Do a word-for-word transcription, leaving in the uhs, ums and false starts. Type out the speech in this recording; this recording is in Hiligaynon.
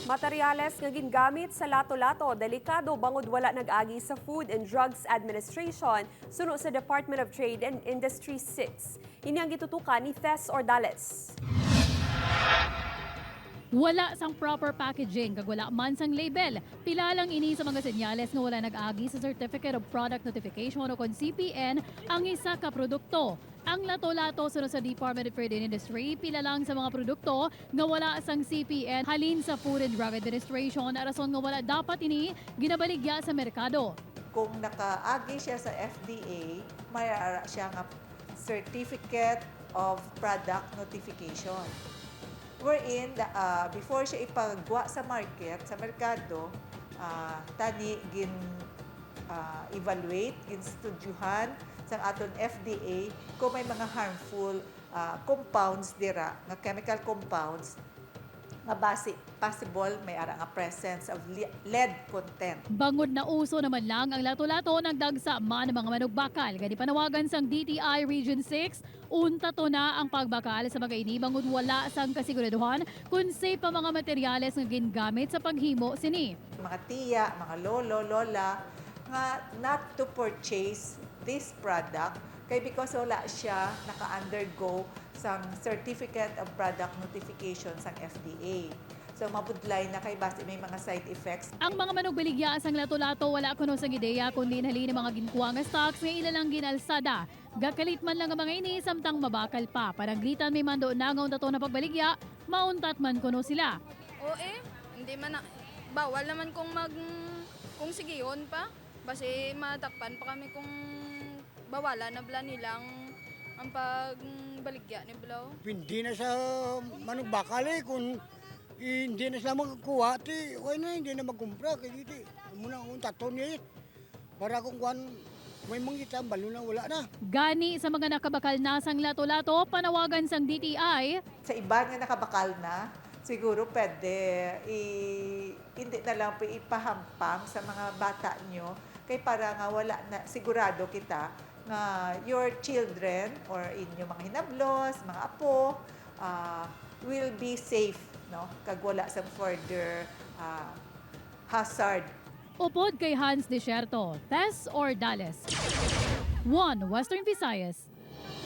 Materyales nga gingamit sa lato-lato delikado bangod wala nag-agi sa Food and Drugs Administration suno sa Department of Trade and Industry six. Ini ang gitutukan ni Tess Ordales. Wala sang proper packaging kag wala man sang label. Pila lang ini sa mga senyales nga wala nag-agi sa Certificate of Product Notification o kon C P N ang isa ka produkto. Ang lato-lato suno sa Department of Trade and Industry, pila lang sa mga produkto nga wala sang C P N halin sa Food and Drug Administration, rason nga wala dapat ini ginabaligya sa merkado. Kung nakaagi siya sa F D A, may ara siya nga Certificate of Product Notification. Wherein, the, ah, before siya ipagwa sa market, sa merkado, ah, tani gin, ah, evaluate, ginstudyuhan sang aton F D A kung may mga harmful, ah, compounds dira, nga chemical compounds, nga basi possible may ara nga presence of le-, lead content. Bangod nauso naman lang ang lato-lato, nagdagsa man ang mga manugbakal. Gani panawagan sang D T I Region six, untato na ang pagbakal sa mga ini bangod wala sang kasiguraduhan kon safe ang mga materyales nga gingamit sa paghimo sini. Mga tiya, mga lolo, lola, nga not to purchase this product kay because wala siya naka-undergo sang Certificate of Product Notification sang F D A. So, mabudlay na kay basi may mga side effects. Ang mga manugbaligya sang lato-lato wala kuno sang ideya kon diin halin ang mga ginkuha nga stocks nga ila lang ginalsada. Gakalit man lang ang mga ini samtang mabakal pa. Pananglitan may mando na nga untaton ang pagbaligya, mauntat man kuno sila. O, eh, hindi man na, bawal naman kung mag-, kung sigihon pa. Basi matakpan pa kami kung bawalan na bala nilang ang pagbaligya ni bala. Hindi na sa manugbakal eh, kung hindi na sila magkuha, ti, okay na, hindi na magkumpra, kay di, amo na ang taton niya eh. Para kung kuwan, may mangita, balo na, wala na. Gani sa mga nakabakal na sang lato-lato, panawagan sang D T I. Sa iban nga nakabakal na, siguro pwede i-, hindi na lang po ipahampang sa mga bata nyo, kay para nga wala na, sigurado kita nga your children or inyo mga hinablos, mga apo, ah, will be safe, no? Kag wala sa further, ah, hazard. Upod kay Hans Desierto, Tess Ordales, One Western Visayas.